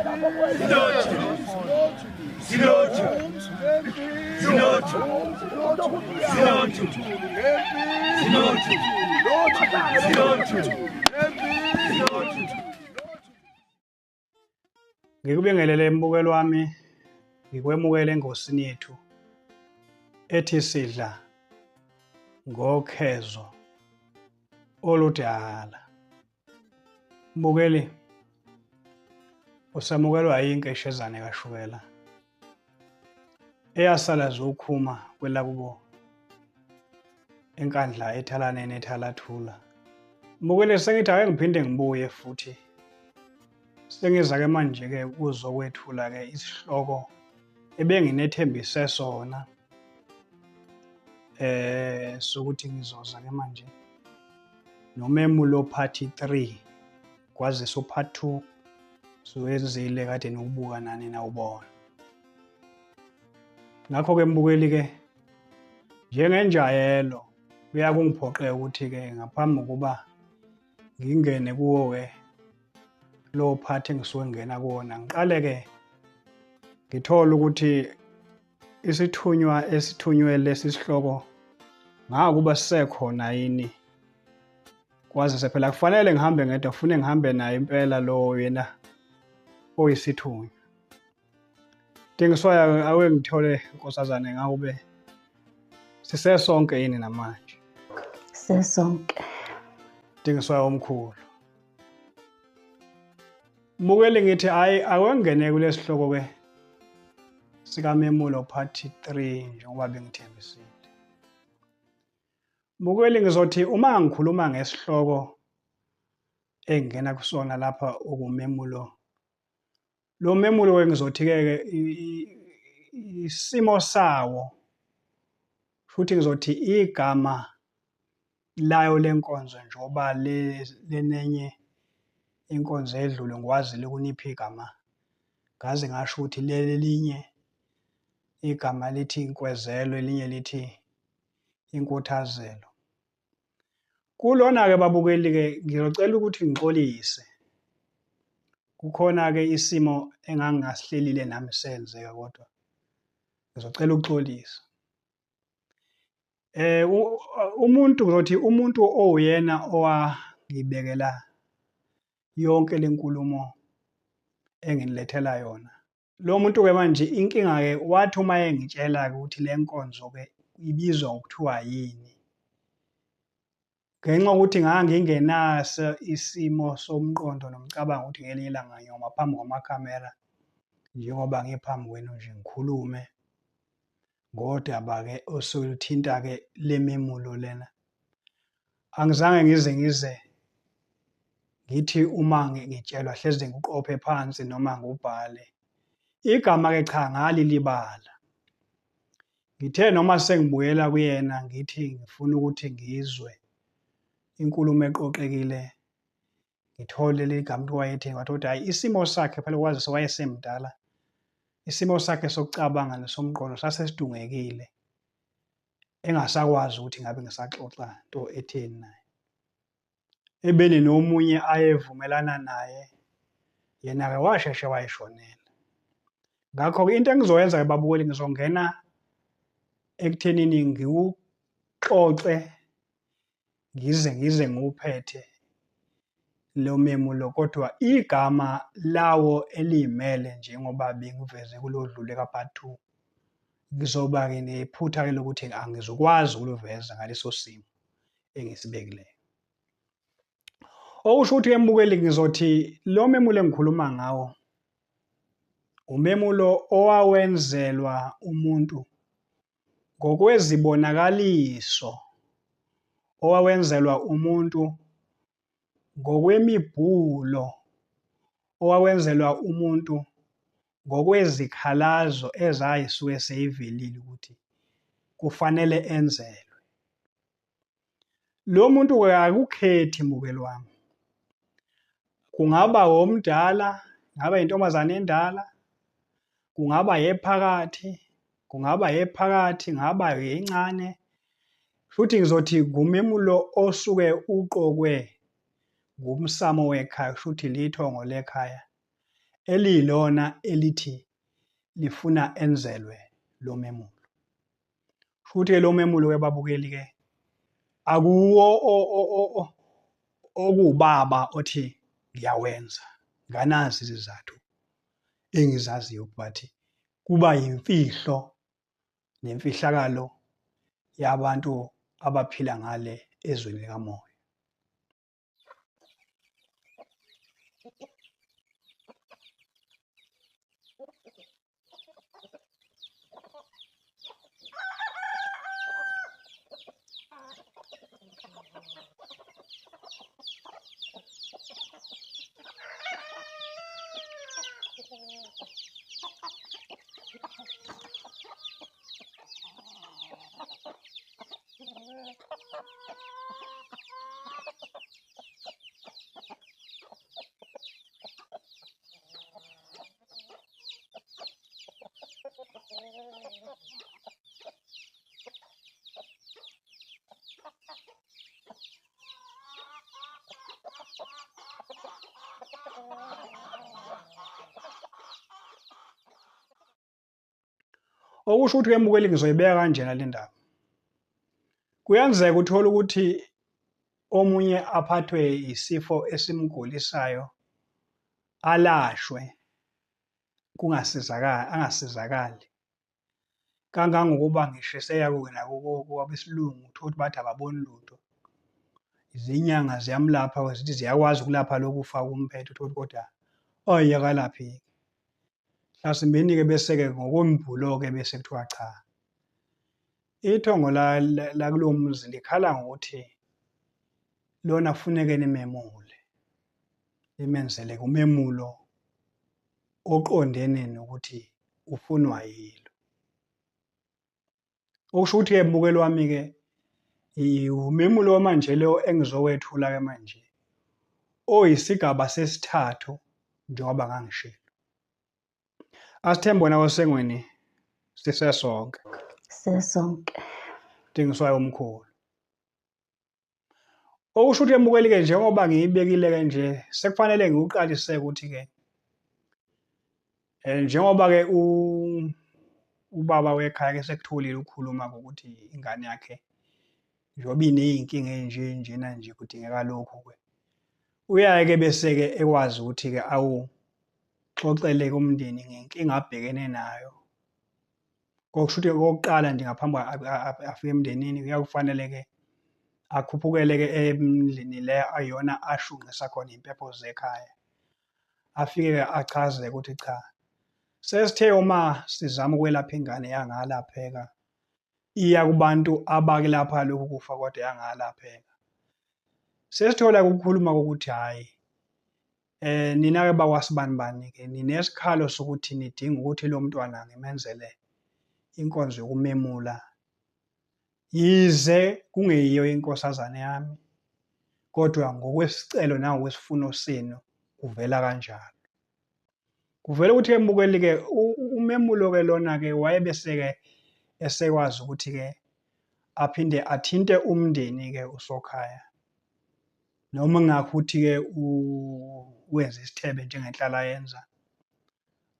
Silothu. Silothu. Silothu. Silothu. Silothu. Silothu. Ngikubingelele mbukeli wami, ngikwemukele engosini yethu ethi sidla ngokhezo oludala. Mbukeli, usamukelwa yinkeshezane kashukela eyasala zokhuma kwelakubo eNkandla ethalaneni eThalathula. Mbukeli, sengithi ake ngiphinde ngibuye futhi sengiza-ke manje-ke kuzokwethula-ke isihloko ebenginethembise sona sokuthi ngizoza-ke manje nomemulo part 3, kwazise u-part 2 siwenzile kade niwubuka nani nawubona. Ngakho-ke mbukeli-ke, njengenjayelo kuyakungiphoqe ukuthi-ke ngaphambi kokuba ngingene kuwo-ke lo part engisuke ngingena kuwona, ngiqale-ke ngithole ukuthi isithunywa esithunywe lesi sihloko ngakuba sisekhona yini, kwazise phela kufanele ngihambe ngedwa, kufune ngihambe naye impela lo yena oyisithunywa. Dingiswayo, ake ngithole nkosazane, ngakube sisesonke yini namanje? Sesonke. Dingiswayo omkhulu. Mbukeli, ngithi hayi awengene kulesihloko ke sikamemulo part 3 njengoba bengithembisile. Mbukeli, ngizothi uma ngikhuluma ngesihloko engingena kusona lapha okumemulo, lo memulo ke ngizothi ke isimo sawo, futhi ngizothi igama layo lenkonzo njengoba lenenye inkonzo edlule ngikwazile ukunipha igama, ngaze ngasho ukuthi leli linye igama lithi inkwezelo, elinye lithi inkuthazelo. Kulona-ke babukeli-ke ngizocela ukuthi ngixolise, kukhona-ke isimo engangingasihlelile nami senzeka, kodwa ngizocela ukuxolisa. Umuntu ngizothi umuntu owuyena owangibekela yonke le nkulumo enginilethela yona. Lo muntu-ke manje inkinga-ke wathi uma engitshela-ke ukuthi le nkonzo-ke ibizwa ngokuthiwa yini, ngenxa yokuthi ngangingenaso isimo somqondo nomcabango ukuthi ngelinye ilanga ngiyoma phambi kwamakhamera njengoba ngiphambi kwenu nje ngikhulume ngodaba-ke osoluthinta-ke le memulo lena. Angizange ngize ngithi uma ngitshelwa hleze ngiqophe phansi noma ngubhale igama-ke, cha, ngalilibala. Ngithe noma sengibuyela kuyena ngithi ngifuna ukuthi ngizwe inkulumo eqoqekile, ngithole leli gama ukuthi wayethini, wathi kodwa hhayi isimo sakhe phela kwazise wayesemdala, isimo sakhe sokucabanga nesomqondo sasesidungekile, engasakwazi ukuthi ngabe ngisaxoxa nto etheni naye. Ebeni nomunye ayevumelana naye, yena-ke washeshe wayishonela. Ngakho-ke into engizoyenza-ke babukeli, ngizongena ekuthenini ngiwuxoxe ngize ngiwuphethe lo memulo, kodwa igama lawo eliyimele njengoba bengiveze kulodlule ka-part 2, ngizoba-ke nephutha-ke lokuthi angizukwazi ukuluveza ngaleso simo engisibekileyo. Okusho ukuthi-ke mbukeli, ngizothi lo memulo engikhuluma ngawo umemulo owawenzelwa umuntu ngokwezibonakaliso, owawenzelwa umuntu ngokwemibhulo, owawenzelwa umuntu ngokwezikhalazo ezayisuke seyivelile ukuthi kufanele enzelwe. Lo muntu-ke akukhethi mbukeli wami, kungaba womdala, kungaba intombazane endala, kungaba yephakathi, kungaba yephakathi, kungaba yencane. Futhi ngizothi ngumemulo osuke uqokwe ngumsamo wekhaya, kusho ukuthi lithongo lekhaya eliyilona elithi lifuna enzelwe lo memulo. Futhi-ke lo memulo-ke babukeli-ke akuwo okuwubaba othi ngiyawenza, nganazi izizathu engizaziyo but kuba yimfihlo nemfihlakalo yabantu abaphila ngale ezweni likamoya. Okusho ukuthi-ke mbukeli ngizoyibeka kanjena le ndaba. Kuyenzeka uthole ukuthi omunye aphathwe isifo esimgulisayo alashwe kungasizakali, angasizakali kangangokuba ngisho eseya kwabesilungu uthole ukuthi bathi ababoni lutho. Izinyanga ziyamlapha zithi ziyakwazi ukulapha lokhu kufa kumphethe, uthole ukuthi kodwa ayi akalapheki. Mhlawumbeni-ke bese-ke ngokwembulo-ke bese kuthiwa cha, ithongo lakulowo muzi likhala ngokuthi lona kufuneke nimemule, nimenzele umemulo oqondene nokuthi ufunwa yilo. Okusho ukuthi-ke mbukeli wami-ke umemulo wamanje lo engizowethula-ke manje oyisigaba sesithathu njengoba ngangishilo. Asithembe wena wasengweni sisesonke. Sisonke. Dingiswayo omkhulu. Okusho ukuthi emukeli-ke njengoba ngiyibekile-ke nje sekufanele ngiwuqalise ukuthi-ke njengoba-ke ubaba wekhaya-ke sekutholile ukukhuluma ngokuthi ingane yakhe njengoba iney'nkinga ey'nje njena nje kudingeka lokhu-ke. Uyaye-ke bese-ke ekwazi ukuthi-ke awuxoxele umndeni ngenkinga abhekene nayo. Okusho ukuthi okokuqala nje ngaphambi afike emndenini kuyakufanele-ke akhuphukele-ke endlini le ayona ashunqisa khona iy'mpepho zekhaya. Afike-ke achaze ukuthi cha, sesithe uma sizama ukwelapha ingane yangalapheka, iya kubantu abakulapha lokhu kufa kodwa yangalapheka. Sesithola ukukhuluma kokuthi hhayi, nina-ke bakwasibanibani-ke ninesikhalo sokuthi nidinga ukuthi lo mntwana ngimenzele inkonzo yokumemula, yize kungeyiyo inkosazane yami, kodwa ngokwesicelo nangokwesifuno senu kuvela kanjalo. Kuvela ukuthi embukeli-ke umemulo-ke lona-ke wayebese-ke esekwazi ukuthi-ke aphinde athinte umndeni-ke usokhaya. Noma ngakho ukuthi-ke wenze isithebe njengenhlala yenza,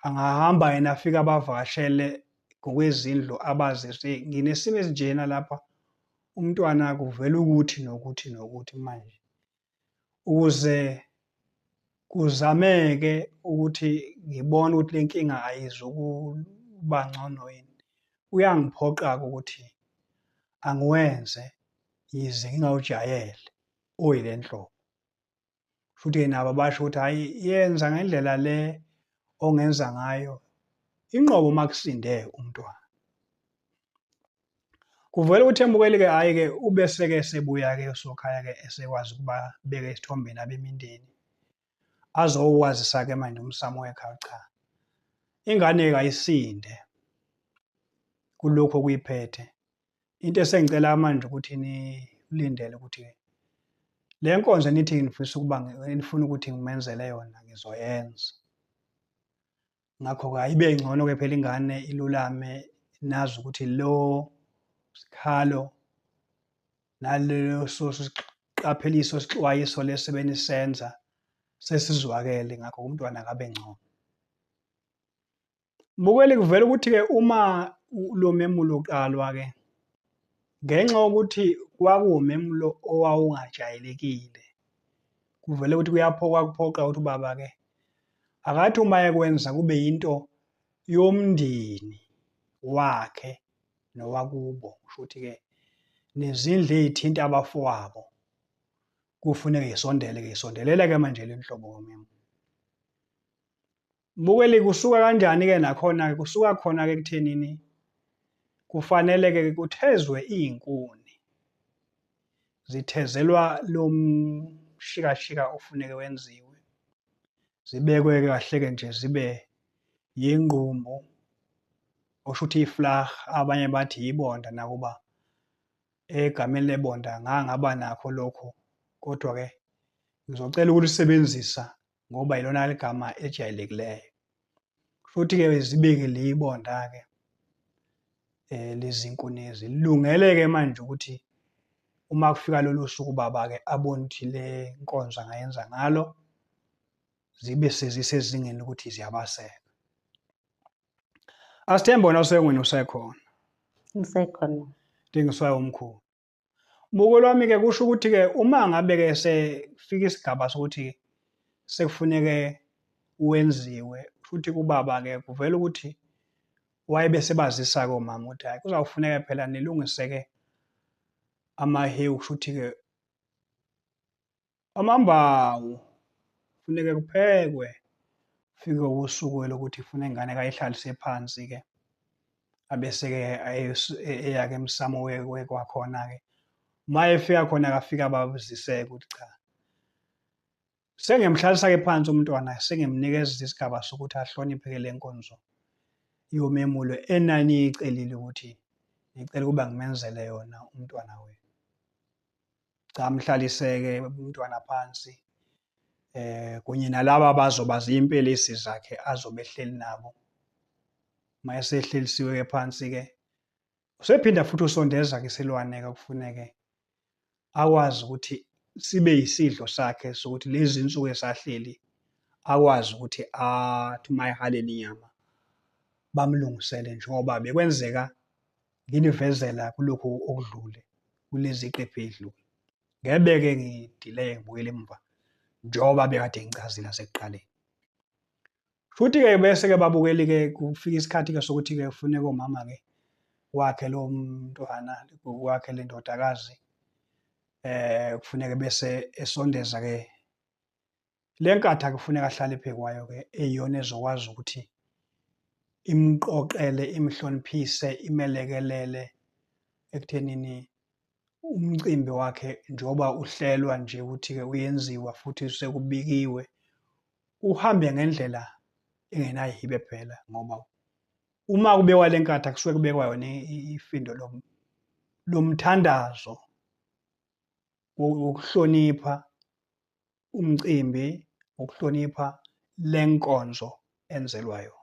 angahamba yena afike abavakashele ngokwezindlu abazise nginesimo esinjena lapha, umntwana kuvela ukuthi nokuthi nokuthi manje. Ukuze kuzameke ukuthi ngibone ukuthi le nkinga ayizukuba ngcono yini, kuyangiphoqa-ke ukuthi angiwenze yize ngingawujwayele oyile nhlobo. Futhi-ke nabo basho ukuthi hhayi yenza ngendlela le ongenza ngayo inqobo uma kusinde umntwana. Kuvela ukuthi emukeli-ke hhayi-ke ubese-ke esebuya-ke usokhaya-ke esekwazi ukubabeka esithombeni abemindeni azokwazisa-ke manje umsamo wekhaya cha, ingane-ke ayisinde kulokhu okuyiphethe. Into esengicela manje ukuthi nilindele ukuthi le nkonzo enithi nifisa ukuba nifuna ukuthi ngimenzele yona ngizoyenza. Ngakho-ke ayibe ngcono-ke phela ingane ilulame nazi ukuthi lo sikhalo naleso siqapheliso sixwayiso lesi ebenisenza sesizwakele, ngakho umntwana akabe ngcono. Mbukeli kuvela ukuthi-ke uma lo memulo uqalwa-ke ngenxa yokuthi kwakuwumemulo owawungajwayelekile, kuvele ukuthi kuyaphoqa kuphoqa ukuthi ubaba-ke akathi uma ekwenza kube yinto yomndeni wakhe nowakubo, kusho ukuthi-ke nezindlu ey'thinta abafowabo kufuneke y'sondele-ke y'sondelele-ke manje le nhlobo yomemulo. Mbukeli kusuka kanjani-ke nakhona-ke kusuka khona-ke ekuthenini kufanele-ke kuthezwe iy'nkuni zithezelwa lo mshikashika ofuneke wenziwe zibekwe-ke kahle-ke nje zibe yingqumbu osho ukuthi iflah abanye bathi yibonda nakuba egameni lebonda ngangaba nakho lokho kodwa-ke ngizocela ukulisebenzisa ngoba yilona ligama ejayelekileyo. Futhi-ke zibeke liyibonda-ke um lezi nkunezi lilungele-ke manje ukuthi uma kufika lolu suku baba-ke abone ukuthi le nkonzo angayenza ngalo zibe sezisezingeni lokuthi ziyabaseka. Asithembe wena usengwini usekhona. Ngisekhona. Dingiswayo omkhulu. Buko lwami-ke kusho ukuthi-ke uma ngabe-ke sefika isigaba sokuthi sekufuneke wenziwe futhi kubaba-ke kuvela ukuthi wayebe sebazisa-ke omama ukuthi hhayi kuzawufuneka phela nilungise-ke amahewu kusho ukuthi-ke Amambawu funeke kuphekwe fike usuku lokuthi funa ingane kayihlalise phansi-ke abese-ke eya-ke emsamo kwakhona-ke uma efika khona akafika ababuziseke ukuthi cha sengiyamhlalisa-ke phansi umntwana sengimnikeza isigaba sokuthi ahloniphe-ke le nkonzo yomemulo enaniyicelile ukuthi ngicela ukuba ngimenzele yona umntwana wenu. Cha mhlaliseke umntwana phansi eh kunye nalaba abazoba ziyimpelesi zakhe azobe ehleli nabo uma esehlelisiwe ke phansi ke usephinda futhi usondeza ke isilwane ke kufuneke akwazi ukuthi sibe yisidlo sakhe sokuthi lezi zinsuku esahleli akwazi ukuthi athi uma ehalela inyama bamlungisele njengoba bekwenzeka nginivezela kulokhu okudlule kulezi qephu edlule ngebeke ngidileye ngibuyele emva njengoba bekade ngichazile nasekuqaleni futhi-ke bese-ke babukeli-ke kufika isikhathi-ke sokuthi-ke kufuneka umama-ke wakhe lo mntwana wakhe le ndodakazi eh kufuneka bese esondeza-ke Le nkatha kufuneka ahlale phezu kwayo-ke eyiyona ezokwazi ukuthi imqoqele, imhloniphise, imelekelele ekuthenini umcimbi wakhe njengoba uhlelwa nje ukuthi-ke uyenziwa futhi sekubikiwe, uhambe ngendlela engenayihibe phela ngoba uma kubekwa le nkatha kusuke kubekwa yona ifindo lomthandazo wokuhlonipha umcimbi wokuhlonipha lenkonzo enzelwa yona.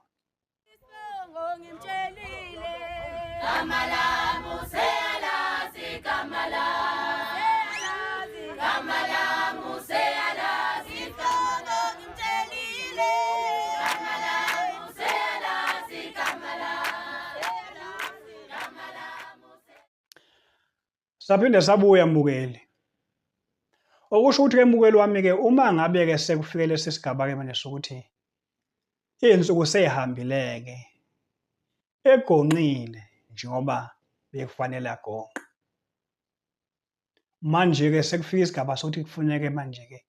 Gama lami useyalazi igama lami gama lami useyalazi isibongo ngimtshelile gama lami useyalazi igama lami gama lami. Saphinde sabuya mbukeli. Okusho ukuthi ke mbukeli wami ke uma ngabe ke sekufike lesi sigaba ke manje sokuthi izinsuku seyihambile-ke egonqile njengoba bekufanele agonqe. Manje-ke sekufika isigaba sokuthi kufuneke manje-ke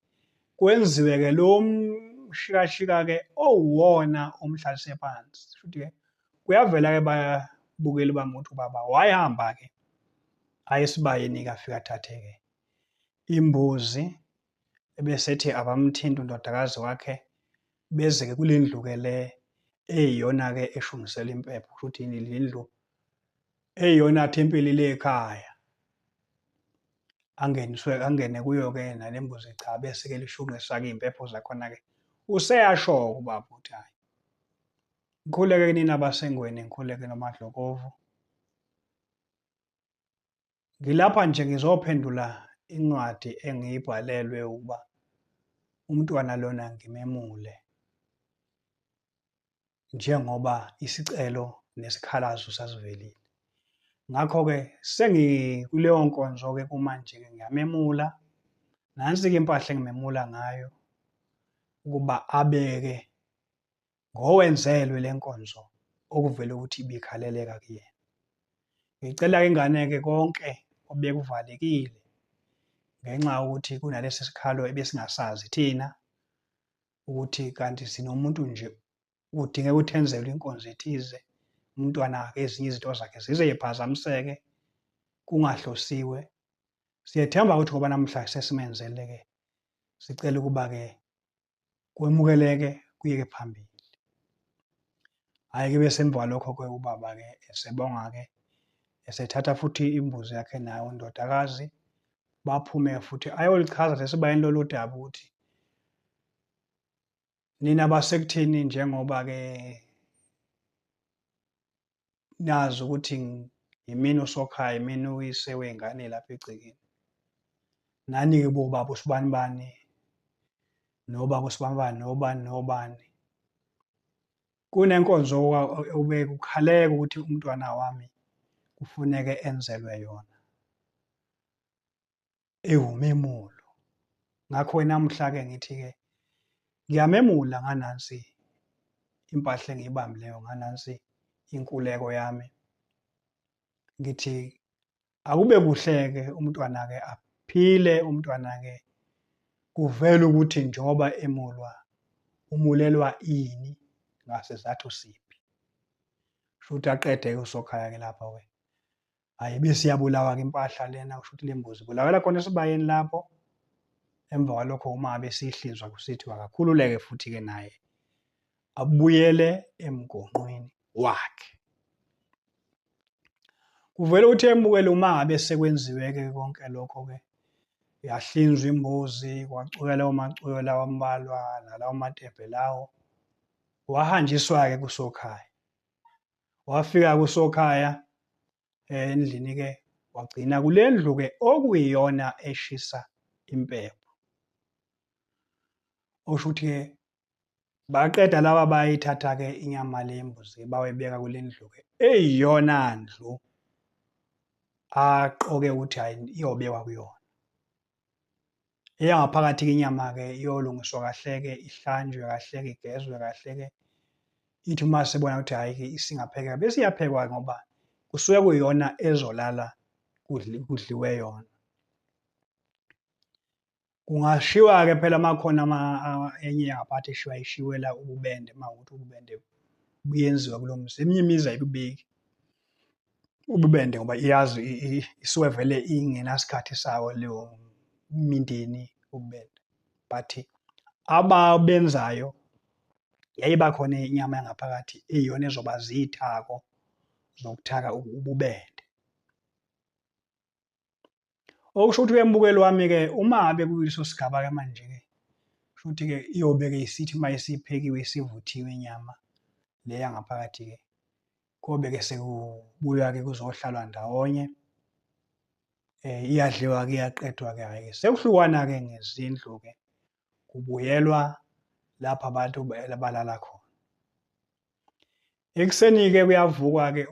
kwenziwe-ke lo mshikashika-ke owuwona omhlalise phansi. Shuthi-ke kuyavela-ke babukeli bami ukuthi ubaba wayehamba-ke aye esibayeni-ke afike athathe-ke imbuzi ebesethi abamthinta undodakazi wakhe beze-ke kule ndlu-ke le eyiyona-ke eshungisela impepho kusho ukuthi le ndlu eyiyona thempeli lekhaya angeniswe angene kuyo-ke nale mbuzi cha bese-ke lishunqisa-ke iy'mpepho zakhona-ke useyasho-ke ubaba ukuthi hhayi ngikhuleke kinina abasengweni ngikhuleke nomadlokovu Ngilapha nje ngizophendula incwadi engiyibhalelwe ukuba umntwana lona ngimemule. njengoba isicelo nesikhalazo sasivelile. Ngakho-ke sengikuleyo nkonzo-ke kumanje-ke ngiyamemula, nansi-ke impahla engimemula ngayo ukuba abeke ngowenzelwe le nkonzo okuvele ukuthi ibikhaleleka kuyena. Ngicela-ke ingane-ke konke obekuvalekile ngenxa yokuthi kunalesi sikhalo ebesingasazi thina ukuthi kanti sinomuntu nje kudingeka ukuthi enzelwe inkonzo ethize, umntwana-ke ezinye izinto zakhe zize ziphazamiseke kungahlosiwe. Siyethemba ukuthi ngoba namuhla sesimenzele-ke, sicela ukuba-ke kwemukeleke kuyeke phambili. Hhayi-ke bese emva kwalokho-ke ubaba-ke esebonga-ke esethatha futhi imbuzi yakhe nayo undodakazi baphume futhi ayolichaza sesibayeni lolu daba ukuthi nina basekuthini njengoba-ke nazi ukuthi yimina usokhaya yimina uyise wey'ngane lapha egcekeni. Nani-ke bobaba usibanibani nobaba usibanibani nobani nobani. Kunenkonzo obekukhaleka ukuthi umntwana wami kufuneke enzelwe yona ewumemulo. Ngakho namuhla-ke ngithi-ke ngiyamemula nganansi impahla engiyibambileyo nganansi inkuleko yami. Ngithi akube kuhle-ke umntwana-ke aphile umntwana-ke kuvele ukuthi njengoba emulwa umulelwa ini ngasizathu siphi. Shuthi aqede-ke usokhaya-ke lapho-ke. Hhayi bese iyabulawa-ke impahla lena kusho ukuthi le mbuzi ibulawela khona esibayeni lapho. Emva kwalokho uma ngabe sihlinzwa kusithiwa akakhululeke futhi-ke naye abuyele emgonqweni wakhe. Kuvele ukuthi emukele uma ngabe sekwenziwe-ke konke lokho-ke, yahlinzwa imbuzi, kwacwiwa lawo macwiyo lawa ambalwa nalawo matebhe lawo, wahanjiswa-ke kusokhaya. Wafika kusokhaya endlini-ke wagcina kule ndlu-ke okuyiyona eshisa impepho. Okusho ukuthi-ke baqeda laba bayithatha-ke inyama le yembuzi bayoyibeka kule ndlu-ke eyiyona ndlu aqoke ukuthi hhayi iyobekwa kuyona. Eyangaphakathi-ke inyama-ke iyolungiswa kahle-ke, ihlanjwe kahle-ke, igezwe kahle-ke. Ithi uma sebona ukuthi hhayi-ke isingaphekeka bese iyaphekwa-ke ngoba kusuke kuyiyona ezolala kudliwe yona. Kungashiwa-ke phela uma kukhona enye yangaphakathi eshiywa ishiwela ububende uma kuwukuthi ububende buyenziwa kulo muzi. Eminye imizi ayibubeki ububende ngoba iyazi isuke vele ingenasikhathi sawo leyo mindeni ububende. But ababenzayo yayiba khona inyama yangaphakathi eyiyona ezoba ziy'thako zokuthaka ububende. Okusho ukuthi ke mbukeli wami-ke uma ngabe kuyileso sigaba-ke manje-ke kusho ukuthi-ke iyobe-ke isithi uma isiphekiwe isivuthiwe inyama le yangaphakathi-ke kobe-ke sekubuywa-ke kuzohlalwa ndawonye iyadliwa-ke iyaqedwa-ke hhayi-ke sekuhlukwana-ke ngezindlu-ke kubuyelwa lapho abantu balala khona. Ekuseni-ke kuyavukwa-ke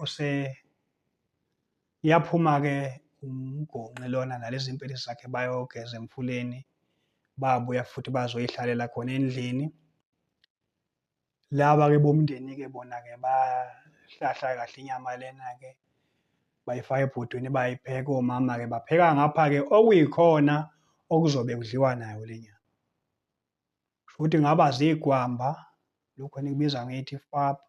iyaphuma-ke umgonqi lona nalezi mpelesi zakhe bayogeza emfuleni, babuya futhi bazoyihlalela khona endlini. Laba-ke bomndeni-ke bona-ke bahlahla kahle inyama lena-ke bayifaka ebhodweni bayayipheka, omama-ke bapheka ngapha-ke okuyikhona okuzobe kudliwa nayo le nyama. Kusho ukuthi kungaba zigwamba, lokhu enikubiza ngethi pap,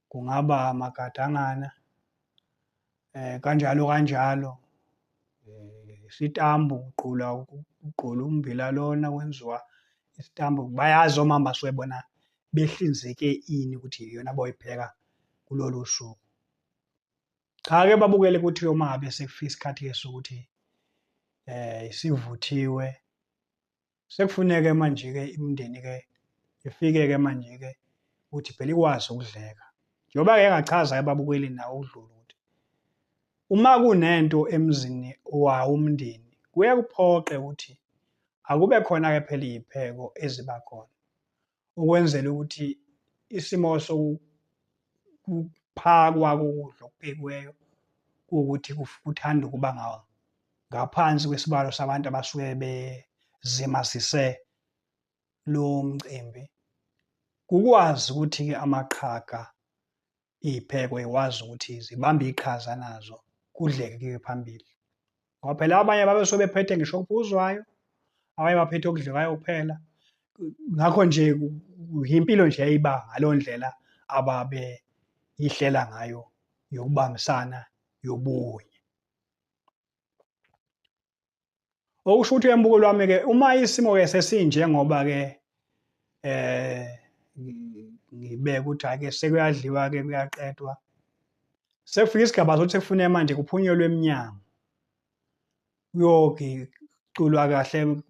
kungaba amagadangana, kanjalo kanjalo. Isitambu ugqula ugqula ummbila lona kwenziwa isitambu. Bayazi omama basuke bona behlinzeke ini ukuthi iyona abayoyipheka kulolu suku. Cha-ke babukele ukuthi uma ngabe sekufika isikhathi-ke sokuthi isivuthiwe Sekufuneke manje-ke imindeni-ke ifike-ke manje-ke ukuthi phela ikwazi ukudleka. Njengoba-ke engachaza ebabukeli nawo ukudlula ukuthi uma kunento emzini wawo umndeni kuye kuphoqe ukuthi akube khona-ke phela iy'pheko eziba khona ukwenzela ukuthi isimo sokuphakwa kokudla okuphekiweyo kuwukuthi kuthanda ukuba ngaphansi kwesibalo sabantu abasuke bezimasise lowo mcimbi. Kukwazi ukuthi-ke amaqhaga iy'pheko ikwazi ukuthi zibambe iqhaza nazo kudleke kuyiwe phambili. Ngoba phela abanye babesuke bephethe ngisho okuphuzwayo, abanye baphethe okudliwayo kuphela. Ngakho nje impilo nje yayiba ngaleyo ndlela ababeyihlela ngayo yokubambisana yobunye. Okusho ukuthi embuko lwami-ke uma isimo-ke sesinjengoba-ke ngibeke ukuthi hhayi-ke sekuyadliwa-ke kuyaqedwa. Sekufika isigaba sokuthi sekufuneka manje kuphunyelwe emnyango. Kuyoculwa kahle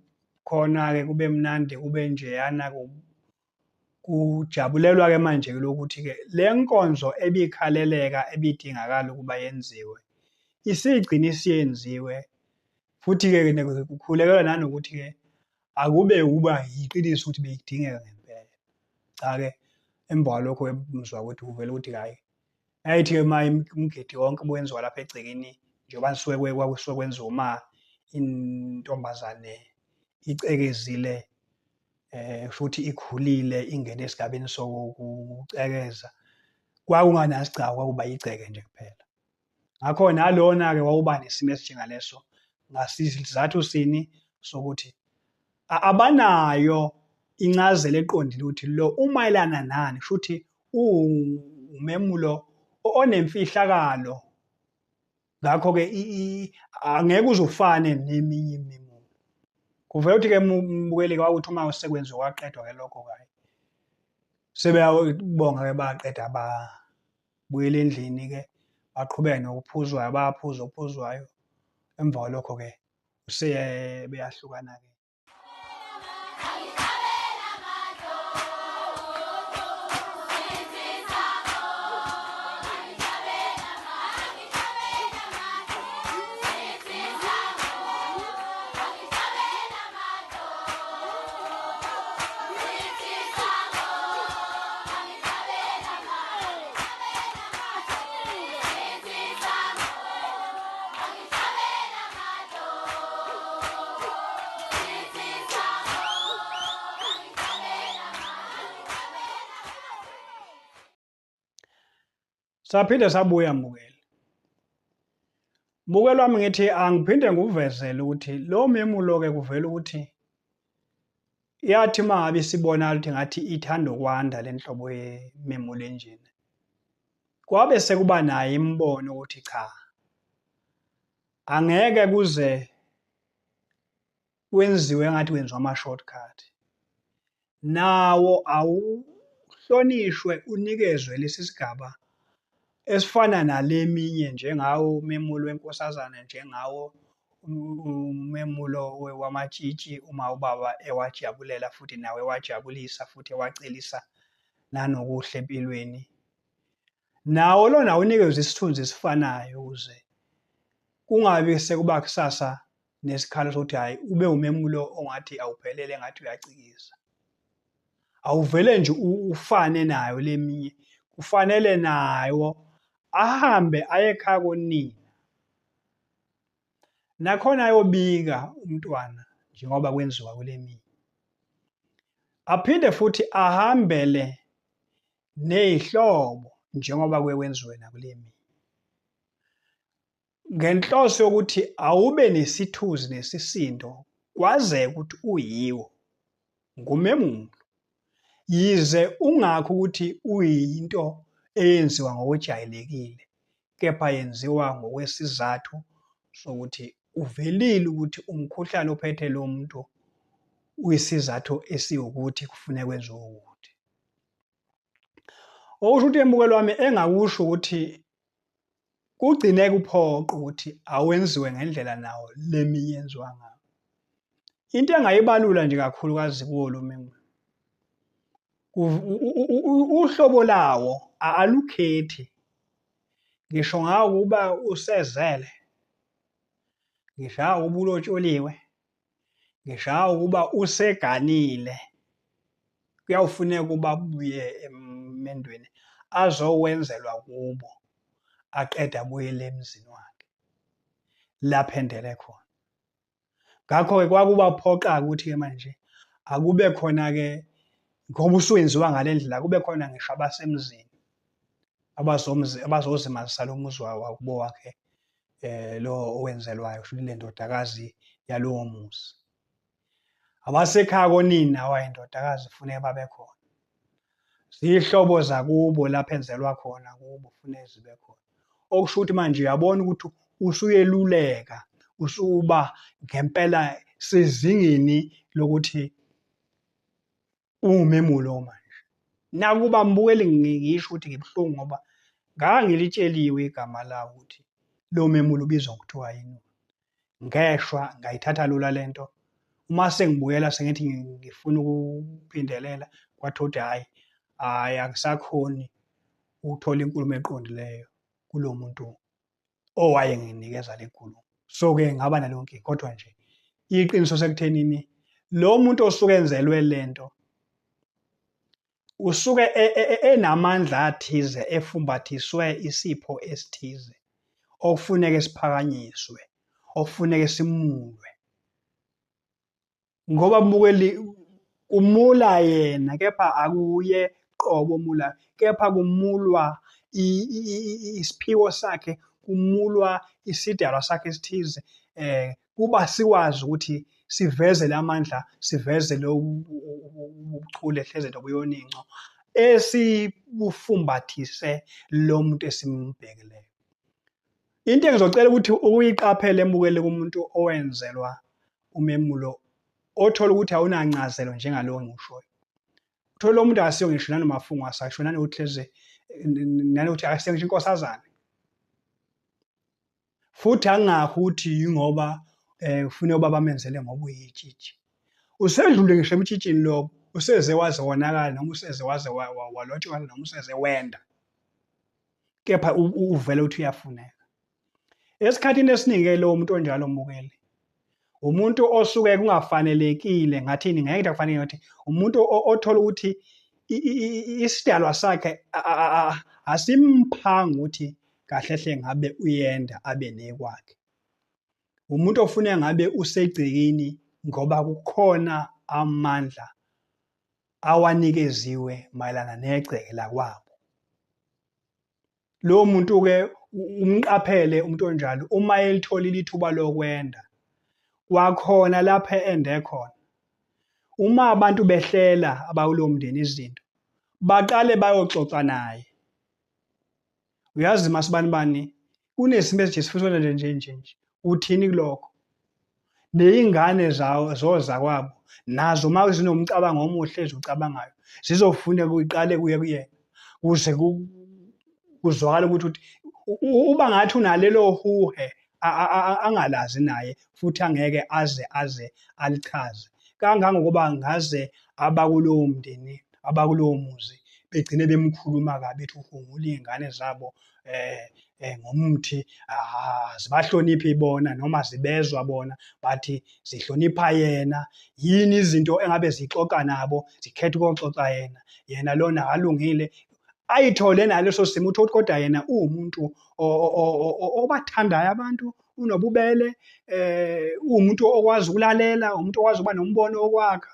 khona-ke kube mnandi kube njeyana kujabulelwa-ke manje-ke lokuthi-ke le nkonzo ebikhaleleka ebidingakala ukuba yenziwe isigcine isiyenziwe futhi-ke kukhulekelwa nanokuthi-ke akube ukuba yiqiniso ukuthi beyidingeka ngempela. Cha-ke emva kwalokho mzwa ukuthi kuvele ukuthi hhayi yayithi-ke uma umgidi wonke ubuwenziwa lapha egcekeni njengoba kusuke kwakusuke kwenziwa uma intombazane icekezile futhi ikhulile ingene esigabeni sokucekeza kwakunganasicawu kwakuba igceke nje kuphela. Ngakho nalona-ke wawuba nesimo esinjengaleso ngasizathu sini sokuthi abanayo incazelo eqondile ukuthi lo umayelana nani kusho ukuthi uwumemulo onemfihlakalo ngakho-ke angeke uze ufane neminye imimulo. Kuvele ukuthi-ke mbukeli kwakuthi uma sekwenziwa kwaqedwa-ke lokho-ke hhayi sebeyabonga-ke baqeda babuyela endlini-ke baqhubeke nokuphuzwayo bayaphuza okuphuzwayo emva kwalokho-ke sebeyahlukana-ke. Saphinde sabuya mbukeli. Mbukeli wami ngithi angiphinde ngikuvezele ukuthi lo memulo-ke kuvela ukuthi yathi uma ngabe isibonakala ukuthi ngathi ithanda ukwanda le nhlobo yememulo enjena, kwabe sekuba nayo imibono ukuthi cha, angeke kuze kwenziwe ngathi kwenziwa ama-shortcut. Nawo awuhlonishwe unikezwe lesi sigaba esifana nale eminye njengawo umemulo wenkosazane, njengawo umemulo wamatshitshi uma ubaba ewajabulela futhi nawe ewajabulisa futhi ewacelisa nanokuhle empilweni. Nawo lona awunikezwe isithunzi esifanayo ukuze kungabi sekuba kusasa nesikhalo sokuthi hhayi ube umemulo ongathi awuphelele engathi uyacikiza. Awuvele nje ufane nayo le minye, kufanele nayo ahambe aye ekhaya konina. Nakhona ayobika umntwana njengoba kwenziwa kule minye. Aphinde futhi ahambele ney'hlobo njengoba kuye kwenziwe nakule minye. Ngenhloso yokuthi awube nesithuzi nesisindo kwazeke ukuthi uyiwo ngumemulo yize ungakho ukuthi uyinto eyenziwa ngokwejwayelekile kepha yenziwa ngokwesizathu sokuthi uvelile ukuthi umkhuhlane ophethe lo muntu uyisizathu esiwukuthi kufuneka kwenziwe ukuthi. Okusho ukuthi embukelo wami engakusho ukuthi kugcine kuphoqa ukuthi awenziwe ngendlela nawo leminye yenziwa ngayo. Into engayibalula nje kakhulukazi kuwo lo memulo uhlobo lawo alukhethi ngisho ngawo ukuba usezele ngisho ukuba ulotsholiwe ngisho ukuba useganile kuyawufuneka ukuba buye emendweni azowenzelwa kubo, aqede abuyele emzini wakhe lapho endele khona. Ngakho-ke kwakubaphoqa ukuthi-ke manje akube khona-ke, ngoba usuwenziwa ngale ndlela, kube khona ngisho abasemzini abazozimazisa lo muzi wakubo wakhe lo owenzelwayo, kusho le ndodakazi yalowo muzi. Abasekhaya konina wayendodakazi kufuneka babe khona. Zihlobo zakubo lapho enzelwa khona kubo kufuneka zibe khona. Okusho ukuthi manje uyabona ukuthi usuyeluleka, usuba ngempela sezingeni lokuthi uwumemulo manje. Nakuba mbukeli ngisho ukuthi ngibuhlungu ngoba ngangilitsheliwe igama lawo ukuthi lo memulo ubizwa ngokuthiwa yini. Ngeshwa ngayithatha lula lento. Uma sengibuyela sengithi ngifuna ukuphindelela, kwathiwa ukuthi hhayi, hhayi angisakhoni ukuthola inkulumo eqondileyo kulo muntu owayenginikeza le nkulumo. So-ke ngaba naleyo nkinga, kodwa nje iqiniso sekuthenini lo muntu osuke enzelwe lento usuke enamandla athize, efumbathiswe isipho esithize okufuneka siphakanyiswe, okufuneka simulwe. Ngoba mbukeli umula yena, kepha akuye qobo omulayo, kepha kumulwa isiphiwo sakhe, kumulwa isidalwa sakhe esithize, kuba sikwazi ukuthi siveze lamandla, siveze lo ubuchule hleze nobuyoninco esibufumbathise lo muntu esimbhekileyo. Into engizocela ukuthi uyiqaphele embukele kumuntu owenzelwa umemulo othola ukuthi awunancazelo njengalowo engiwushoyo. Uthola lo muntu akasiyo ngisho nanomafungo, asasho nanokuthi hleze nanokuthi akasiyo ngisho inkosazane. Futhi angakho ukuthi yingoba ufune ubaba amenzele ngoba uyitshitshi. Usedlule ngisho emtshitshini lobo, useze waze wonakala noma useze waze walotsholwa noma useze wenda. Kepha uvele uthi uyafuneka. Esikhathini esiningi-ke lowo muntu onjalo mbukeli, umuntu osuke kungafanelekile, ngathini, ngeke ngithi akufanele, ngathi umuntu othola ukuthi isidalwa sakhe asimphanga ukuthi kahle hle ngabe uyenda abe nekwakhe. Umuntu ofuna ngabe usegcekeni ngoba kukhona amandla awanikeziwe mayelana negceke lakwabo. Lowo muntu-ke umqaphele umuntu onjalo uma elitholile ithuba lokwenda, kwakhona lapho ende khona. Uma abantu behlela abakulowo mndeni izinto, baqale bayoxoxa naye. Uyazi masibanibani, kunesimo esinje sifisa nje nje nje nje. Uthini kulokho? Ney'ngane zawo zozakwabo nazo uma zinomcabango omuhle eziwucabangayo zizofuna kuyiqale kuye kuyena kuze kuzwakale ukuthi uba ngathi unalelo huhe angalazi naye futhi angeke aze alichaze kangangokuba ngaze abakulowo mndeni abakulowo muzi begcine bemkhuluma kabi ethi uhungula iy'ngane zabo ngomthi, zibahloniphi bona noma zibezwa bona bathi zihlonipha yena. Yini izinto engabe zixoxa nabo zikhetha ukuyoxoxa yena, yena lona akalungile. Ayithole naleso simo uthole ukuthi kodwa yena uwumuntu obathandayo abantu, unobubele, uwumuntu okwazi ukulalela, umuntu okwazi ukuba nombono wokwakha.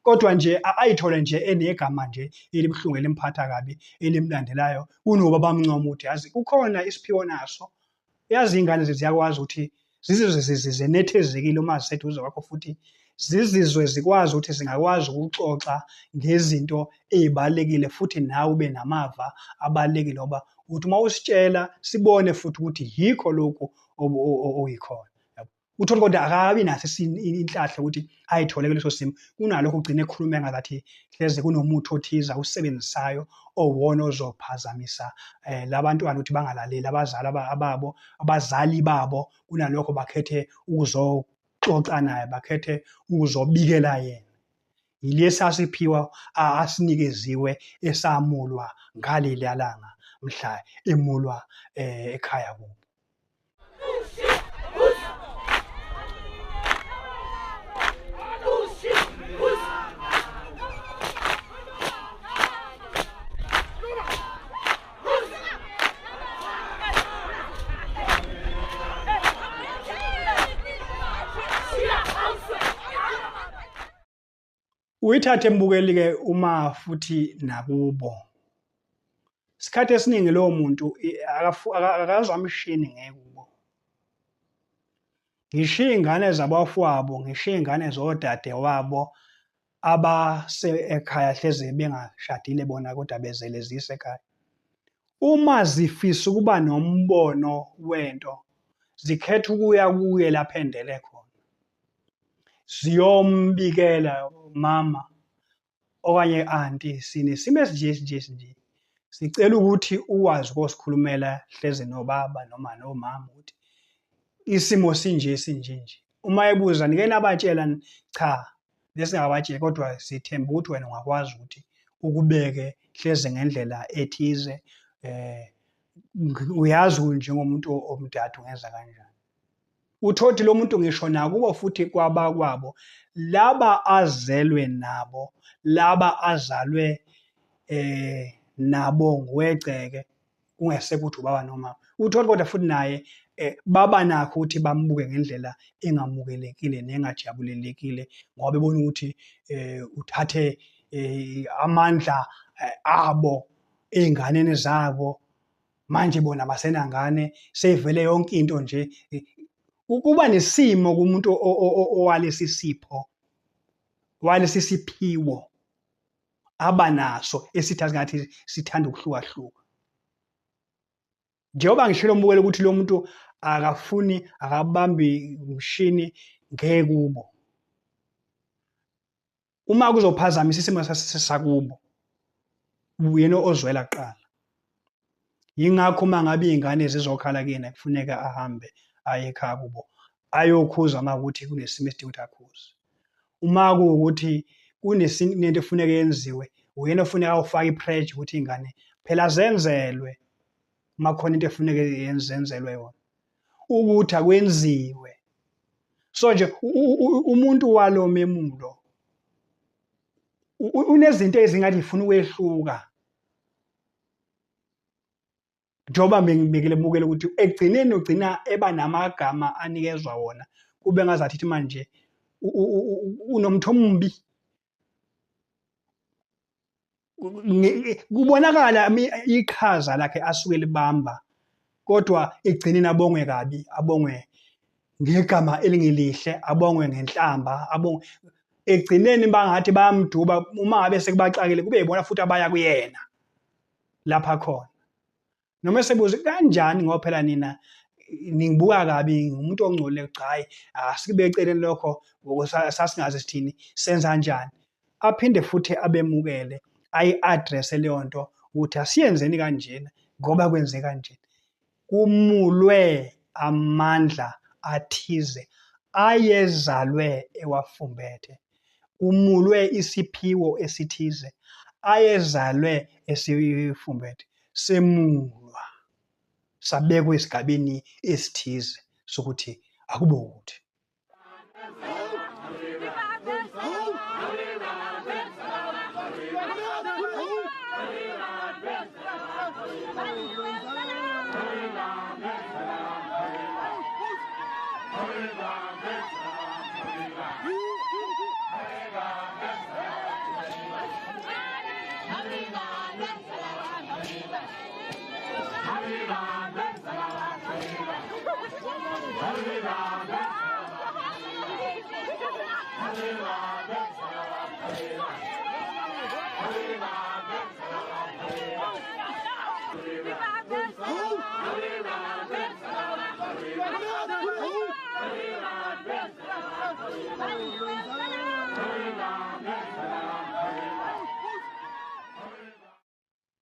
Kodwa nje ayithole nje enegama nje elibuhlungu elimphatha kabi elimlandelayo kunoba bamncoma ukuthi yazi kukhona isiphiwo naso. Yazi iy'ngane ziyakwazi ukuthi zizizwe zenethezekile uma ziseduze kwakho futhi zizizwe zikwazi ukuthi zingakwazi ukuxoxa ngezinto ey'balulekile futhi nawe ube namava abalulekile ngoba uthi uma usitshela sibone futhi ukuthi yikho lokhu okuyikhona. Uthole kodwa akabi naso inhlahla ukuthi ayithole kuleso simo, kunalokho ugcine ekhuluma engazathi hleze kunomuthi othize awusebenzisayo owona ozophazamisa labantwana ukuthi bangalaleli abazali ababo, abazali babo, kunalokho bakhethe ukuzoxoxa naye, bakhethe ukuzobikela yena. Yilesi asiphiwa asinikeziwe esamulwa ngaleliya langa mhla emulwa ekhaya kubo. Uyithathe mbukeli-ke uma futhi nakubo. Isikhathi esiningi lowo muntu akazwa mshini ngekubo. Ngisho iy'ngane zabafowabo, ngisho iy'ngane zodadewabo abase ekhaya hleze bengashadile bona kodwa bezele zisekhaya. Uma zifisa ukuba nombono wento, zikhetha ukuya kuye lapho endele khona. Ziyombikela mama okanye anti sinesimo esinje esinje esinje. Sicela ukuthi ukwazi ukosikhulumela hleze nobaba noma nomama ukuthi isimo sinje sinje nje. Uma ebuza nike nabatshela cha besingabatsheli kodwa sithemba ukuthi wena ungakwazi ukuthi ukubeke hleze ngendlela ethize uyazi njengomuntu omdala ungenza kanjani. Uthole lo muntu ngisho nakubo futhi kwabakwabo laba azelwe nabo laba azalwe nabo ngowegceke kungeseke ukuthi ubaba nomama. Uthole kodwa futhi naye baba nakho ukuthi bambuke ngendlela engamukelekile nengajabulelekile ngoba bebona ukuthi uthathe amandla abo ey'nganeni zabo. Manje bona abasenangane seyivele yonke into nje. Kuba nesimo kumuntu owalesi sipho, walesi siphiwo abanaso esithi ngathi sithanda ukuhlukahluka. Njengoba ngishilo mbukeli ukuthi lo muntu akafuni, akabambi mshini ngekubo. Uma kuzophazamisa isimo sakubo, uyena ozwela kuqala. Yingakho uma ngabe iy'ngane zizokhala kuyena kufuneka ahambe aye ekhaya kubo ayokhuza uma kuwukuthi kunesimo esidinga ukuthi akhuze. Uma kuwukuthi kunento efuneka yenziwe, uyena ofuneka ayofaka i-pressure ukuthi iy'ngane phela zenzelwe uma kukhona into efuneka zenzelwe yona, ukuthi akwenziwe. So nje umuntu walo memulo unezinto ezingathi ifuna ukwehluka. Njengoba bengibekile bukele ukuthi ekugcineni ugcina eba namagama anikezwa wona kube ngazathi ukuthi manje unomtho omubi. Kubonakala iqhaza lakhe asuke libamba kodwa ekugcineni abongwe kabi, abongwe ngegama elingelihle, abongwe ngenhlamba, abongwe ekugcineni bangathi bayamduba uma ngabe sekubaxakile kube yibona futhi abaya kuyena lapha khona. Noma esebuza kanjani ngoba phela nina ningibuka kabi ngumuntu ongcolile, cha hhayi asikubeke eceleni lokho sasingazi sithini senza kanjani. Aphinde futhi abemukele ayi-address-e leyo nto ukuthi asiyenzeni kanjena ngoba kwenze kanjena. Kumulwe amandla athize ayezalwe ewafumbethe, kumulwe isiphiwo esithize ayezalwe esifumbethe, semulwa sabekwa esigabeni esithize sokuthi akube ukuthi.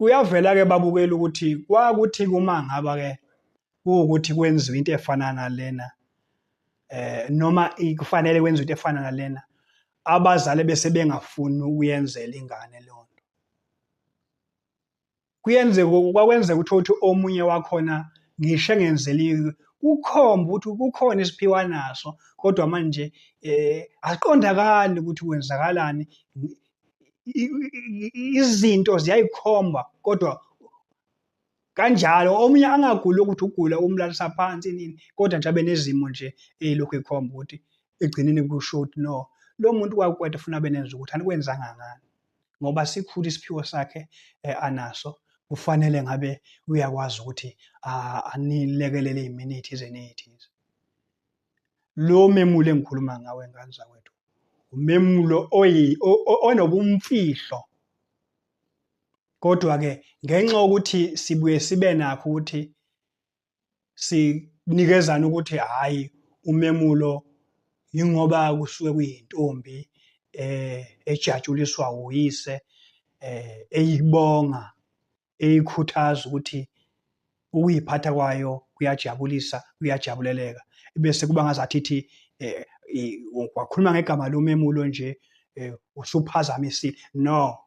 Kuyavela-ke babukeli ukuthi kwakuthi uma ngaba-ke kuwukuthi kwenziwe into efana nalena noma kufanele kwenziwe into efana nalena, abazali bese bengafuni ukuyenzela ingane leyo nto. Kuyenzeka kwakwenzeka uthole ukuthi omunye wakhona ngisho engenzeliwe kukhomba ukuthi kukhona isiphiwo anaso kodwa manje asiqondakali ukuthi kwenzakalani. Izinto ziyayikhomba kodwa kanjalo omunye angaguli ukuthi ugula umlalisa phansi nini kodwa nje abe nezimo nje ey'lokhu ey'khomba ukuthi ekugcineni kusho ukuthi no Lo muntu kwakwethu ufuna benenza ukuthi anikwenzanga ngani, ngoba sikhulu isiphiwo sakhe anaso, kufanele ngabe uyakwazi ukuthi anilekelele iy'minithi ize ney'thize. Lo memulo engikhuluma ngawe ngane zakwethu, umemulo onobumfihlo, kodwa-ke ngenxa yokuthi sibuye sibe nakho ukuthi sinikezana ukuthi hhayi umemulo yingoba kusuke kuyintombi ejatshuliswa uyise, eyibonga, eyikhuthaza ukuthi ukuyiphatha kwayo kuyajabulisa, kuyajabuleleka. Bese kuba ngazathi ithi wakhuluma ngegama lomemulo nje usuphazamisile. No,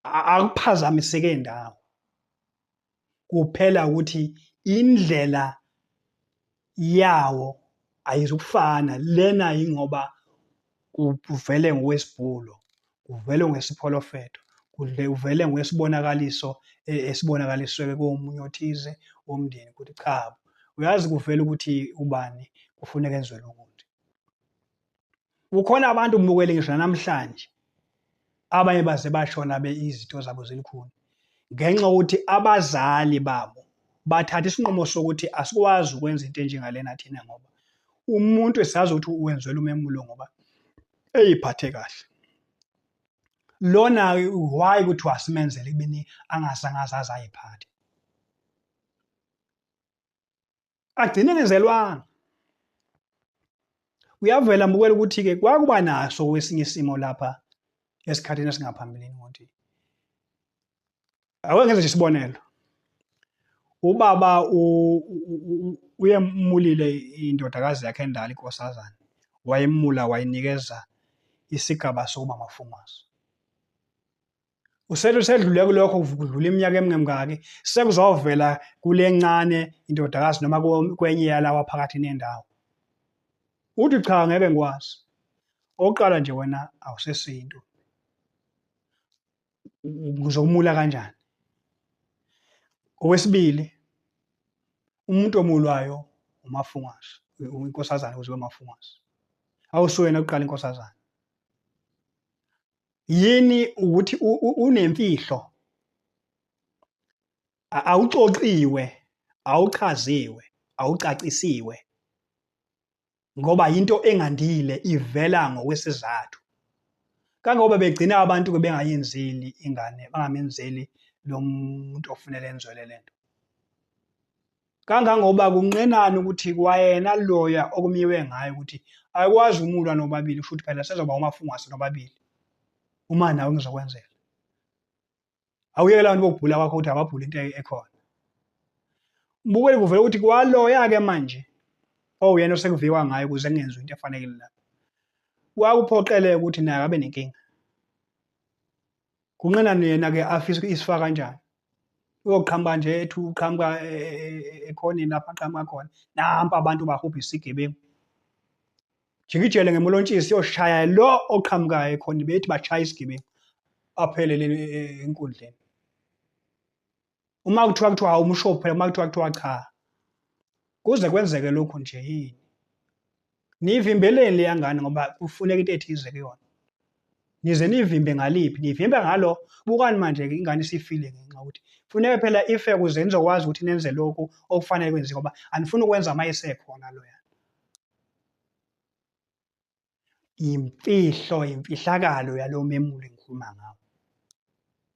akuphazamiseke ndawo, kuphela ukuthi indlela yawo ayizukufana. Lena yingoba kuvele ngokwesibhulo, kuvele ngesiprofetho, kuvele ngwesibonakaliso esibonakaliswe komunye othize womndeni ukuthi cha, uyazi kuvele ukuthi ubani kufuneka enziwe ukuthi. Kukhona abantu mbukeli ngisho namhlanje abanye baze bashona be izinto zabo zilikhuni ngenxa yokuthi abazali babo bathatha isinqumo sokuthi asikwazi ukwenza into enjengalena thina, ngoba umuntu esazi ukuthi wenzelwa umemulo ngoba eyiphathe kahle. Lona why kuthiwa asimenzele kubeni angazange azazi ayiphathe, agcine ngenzelwanga. Kuyavela mbukela ukuthi-ke kwakuba naso kwesinye isimo lapha esikhathini esingaphambilini ukuthi ake ngenze nje isibonelo. Ubaba uyemulile indodakazi yakhe endala inkosazane, wayemula wayinikeza isigaba sokuba mafungwase. Usethi usedlule kulokho, kudlula iminyaka emingaki, sekuzovela kule ncane indodakazi noma kwenye yalawa phakathi nendawo. Uthi cha, ngeke ngikwazi. Okokuqala nje wena awusesinto, ngizokumula kanjani? Okwesibili, umuntu omulwayo umafungwase, inkosazane ukuze ube mafungwase. Awusuwena oqala inkosazane. Yini ukuthi unemfihlo, awuxoxiwe, awuchaziwe, awucacisiwe, ngoba into engandile ivela ngokwesizathu. Kangoba begcina abantu-ke bengayenzeli ingane, bangamenzeli lo muntu ofunele enzelwe lento. Kangangoba kunqenani ukuthi kwayena loya okumiwe ngayo ukuthi akwazi umulwa nobabili, kusho ukuthi phela sezoba umafungwase nobabili uma nawe ngizokwenzela. Awuyekela abantu bokubhula kwakho ukuthi ababhule into ekhona. Mbukeli kuvela ukuthi kwaloya-ke manje owuyena osekuviwa ngayo ukuze kungenziwa into efanekile lapho. Kwakuphoqeleka ukuthi naye abe nenkinga. Kunqenani yena-ke afise isifa kanjani? Uyoqhamuka nje ethi uqhamuka ekhoneni lapho aqhamuka khona, nampa abantu bahubha isigebengu. Jikijele ngemolontshisi yoshaya lo oqhamukayo ekhoneni, bethi bashaya isigebengu aphelele enkundleni. Uma kuthiwa awumsho phela, uma kuthiwa cha, kuze kwenzeke lokhu nje yini? Niyivimbeleni leya ngane ngoba kufuneka into ethize kuyona. Nize niyivimbe ngaliphi? Niyivimbe ngalo. Bukani manje ingane isifile ngenxa yokuthi funeka phela ife ukuze nizokwazi ukuthi nenze lokhu okufanele kwenziwe, ngoba anifuni ukwenza uma esekhona loya. Imfihlo, imfihlakalo yalo memulo engikhuluma ngawo.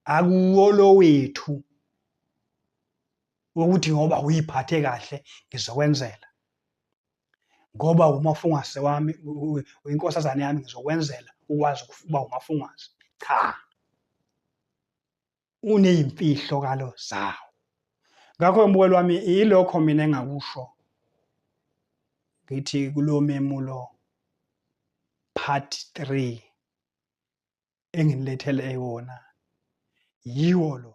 Akuwo lo wethu wokuthi ngoba uyiphathe kahle ngizokwenzela, ngoba umafungwase wami, uyinkosazane yami, ngizokwenzela ukwazi ukuba umafungwase. Cha, uneyimfihlo kalo zawo. Ngakho mbukeli wami, yilokho mina engakusho ngithi kulo memulo part 3 enginilethele yona, yiwo lo.